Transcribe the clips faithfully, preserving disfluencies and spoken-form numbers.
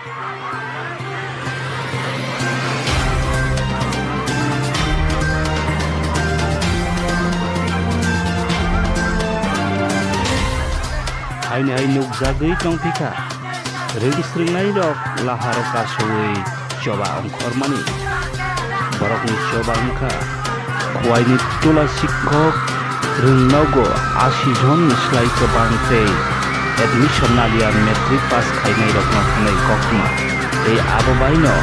Haini hai nukjagwi tongphikha, rwng swrwngnairok laharo kasowi choba ongkhormani. Borokni choba wngkha Khwaini Tula Sikhok, rwngnogo asi jonni slai kwbang tei admission naliya matric pass khainairokno hwnwi koktma. Tei abo baino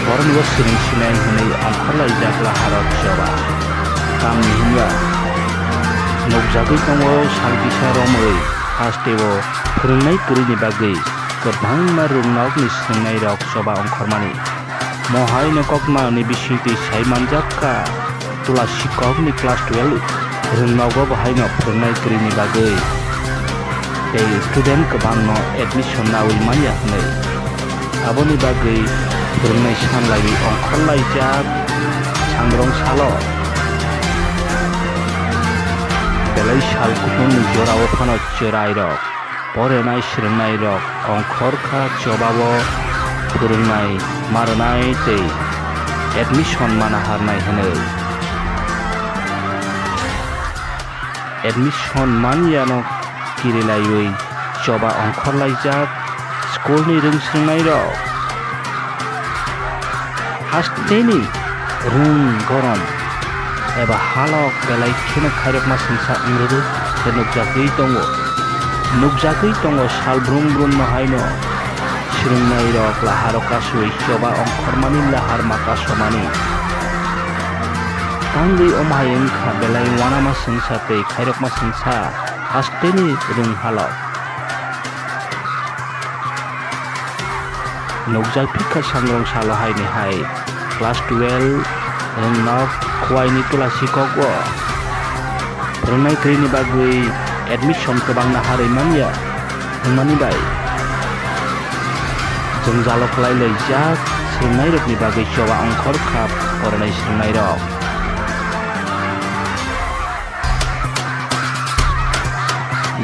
borokni bo swrwng sinai hwnwi ongkhorlaijak laharo choba. Tamni hwnba nukjagwi tongo sal kisa romwi hasteo phwrwngnai kwrwini bagwi kwbangma rwngnokni swrwngnairok choba ongkhormani. Mohaino koktma ni bisingtwi sai manjak kha, Tula Sikhokni class twelve rwngnogo bo haino phwrwngnai kwrwini bagwi tei student kwbangno admission nawi manya hwnwi. Aboni bagwi phwrwngnai sanlaiwi ongkhorlaijak sangrong salo. Belai sal kuthumni jorao phano chwrairok porenai swrwngnairok ongkhor kha, chobao phwrwngnai ma rwnai tei admission mana harnai hwnwi. Admission manyano kirilaiwi choba ongkhorlaijak schoolni rwng swrwngnairok. Hasteni rwng goron eba halok belai kheno khairokma sengsa wngrwrwi khe nukjagwi tongo. Nukjagwi tongo sal brum brumno haino swrwngnairok laharo kasowi choba ongkhormani lahar ma kasomani. Tangwi omo hai wngkha belai uanama sengsa tei khairokma sengsa hasteni rwng halok. Nukjak phikha sangrong salo haini hai class twelve rwngnok Khwaini Tula Sikhogo phwrwngnai kwrwini bagwi admission kwbangna harwi manya wngmani bai jwngjalo kwlai laijak swrwngnairokni bagwi choba ongkhor kha porenai swrwngnairok.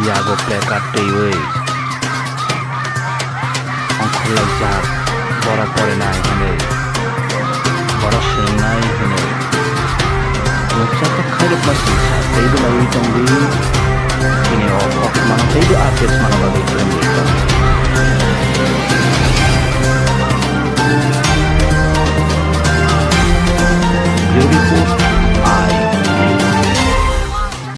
Yago placard twiwi ongkhorlaijak, borok porinai hwnwi, borok swrwngnai hwnwi. Nukjakha khairokma singsa teibo naiwi tongdi.